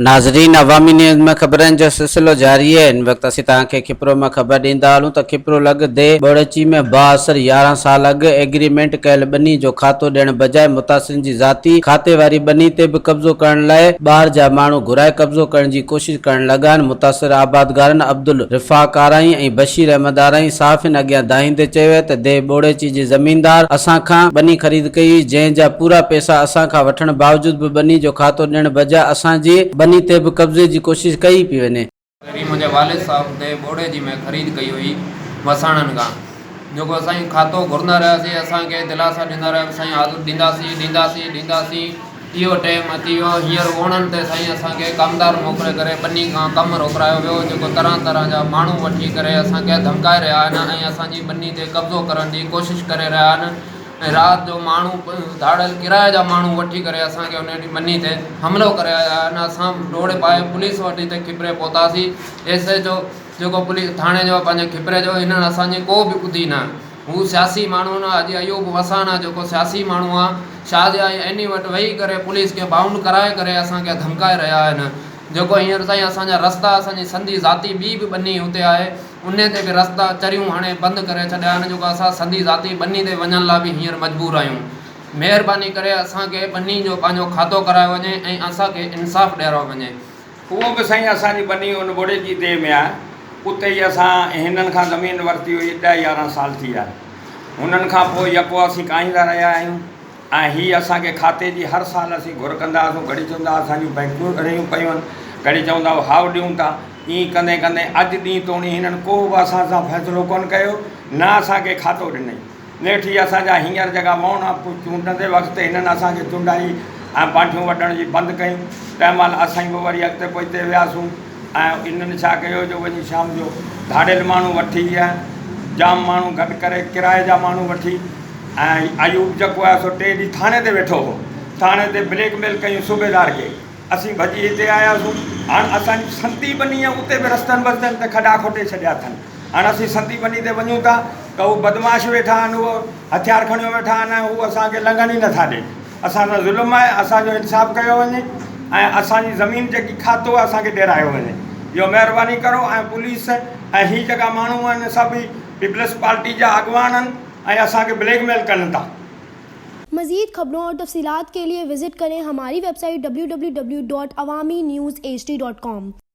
ناظرين عوامي نيوز ۾ خبرن جو سلسلو جاري آهي هن وقت اسين توهان کي کپرو مان خبر ڏيندا هلون ته کپرو لڳ ديهه ٻوڙچي ۾ بااثر 11 سال اڳ ايگريمينٽ ڪيل ٻني جو کاتو ڏيڻ بجاء متاثرين جي ذاتي کاتي واري ٻني تي به قبضو ڪرڻ لاء ٻاهر جا ماڻهو گهرائي قبضو ڪرڻ جي ڪوشش ڪرڻ لڳا آهن متاثر آبادگارن عبدالرفاق آرائين ۽ بشير احمد آرائين صحافين اڳيان دانهيندي چيو آهي ته ديهه ٻوڙيچي جي زميندار اسان کان ٻني خريد ڪئي هئي جنهن جا پورا پئسا اسان کان وٺڻ باوجود به ٻني جو کاتو ڏيڻ بجاء اسان جي ٻني تي به قبضي جي ڪوشش ڪئي پئي وڃي. پهرين منهنجي والد صاحب ديهه ٻوڙيچي ۾ خريد ڪئي هئي وساڻن کان جيڪو اسان کاتو گهرندا رهياسين اسان کي دلاسا ڏيندا رهيا ته سائين حاضر ڏينداسين ڏينداسين ڏينداسين اهو ٽيم اچي ويو هينئر ووڻن تي سائين اسان کي ڪمدار موڪلي ڪري ٻني کان ڪم روڪرايو ويو جيڪو طرح طرح جا ماڻهو وٺي ڪري اسان کي ڌمڪائي رهيا آهن ۽ اسان جي ٻني تي قبضو ڪرڻ جي ڪوشش ڪري رهيا آهن ۽ رات جو ماڻهو ڌاڙيل ڪرائي جا ماڻهو وٺي ڪري اسان کي ان ٻني تي حملو ڪري آيا آهن اسان ڊوڙ پائي پوليس وٽ هتي کپري پهتاسين ايس ايڇ او جيڪو پوليس ٿاڻي جو پنهنجي کپري جو هنن اسان جي ڪو به ٻڌي نه هو سياسي ماڻهو نه اڄ ايوب وساڻ آ جيڪو سياسي ماڻهو آ شاهه جي ايني وٽ ويهي ڪري پوليس کي بائونڊ ڪرائي ڪري اسان کي ڌمڪائي رهيا آهن جيڪو هينئر تائين اسان جا رستا اسان جي سندي ذاتي ٻي به ٻني هتي آهي انهي تي به رستا چريون هڻي بند ڪري ڇڏيا آهن جيڪو اسان سندي ذاتي ٻني تي وڃڻ لاء به هينئر مجبور آهيون مهرباني ڪري اسان کي ٻني جو پنهنجو کاتو ڪرايو وڃي ۽ اسان کي انصاف ڏياريو وڃي. اهو به سائين اسان جي ٻني ان ٻوڙي جي ديهه ۾ آهي. اتي ئي اسان هنن کان زمين ورتي هئي، ڏهه 11 سال ٿي ويا. هنن کان پوء يڪو اسين ڪاهيندا رهيا آهيون ۽ هي اسان کي کاتي جي هر سال اسين گهر ڪندا هئاسون، گهڙي چوندا هئا اسان جون بئنڪون رهيون پيون آهن، گهڙي چوندا هئا هائو ڏيون ٿا. ائين ڪندي ڪندي اڄ ڏينهن توڻي هنن ڪو به اسان سان فيصلو ڪونه ڪيو، نه اسان کي کاتو ڏنائين. نيٺ هي اسان جا هينئر جيڪا ووڻ چونڊندي وقت هنن اسان کي چونڊائي ۽ بانٺيون وڍڻ جي بند ڪيون، تنهن مهل اسين به وري اڳتي پوئتي وياسون ۽ انهن ڇا ڪيو جو وڃي شام جو ڌاڙيل ماڻهو وٺي ۽ جام ماڻهو گڏ ڪري ڪرائي جا ماڻهو وٺي ۽ ايوب جيڪو آهي سو ٽي ڏينهن ٿاڻي تي ويٺو هو، ٿاڻي تي بليڪ ميل ڪيون صوبيدار کي، اسين ڀڄي هتي آياسون، هاڻ اسان جي سنتي ٻني آهي اتي به رستن بستن تي کڏا کوٽي ڇڏيا اٿن. هاڻ اسين سنڌي ٻني تي وڃون ٿا ته هو بدمعاش ويٺا آهن، هو هٿيار کڻيو ويٺا آهن ۽ هو اسان کي لنگهڻ ئي نٿا ڏين. اسان سان ظلم آهي، اسان جو انصاف ڪيو وڃي ۽ اسان جي زمين جيڪي کاتو آهي اسان کي ڏيرايو وڃي. اهو مهرباني ڪرو ۽ پوليس ۽ هي جيڪا ماڻهو آهن سڀ ئي پيپلز پارٽي جا اڳواڻ آهن ۽ اسان کي بليڪ ميل ڪن ٿا. مزيد خبرون اور تفصيلات کے لئے وزٽ ڪرين ھماري web site www.awamiNewsHD.com.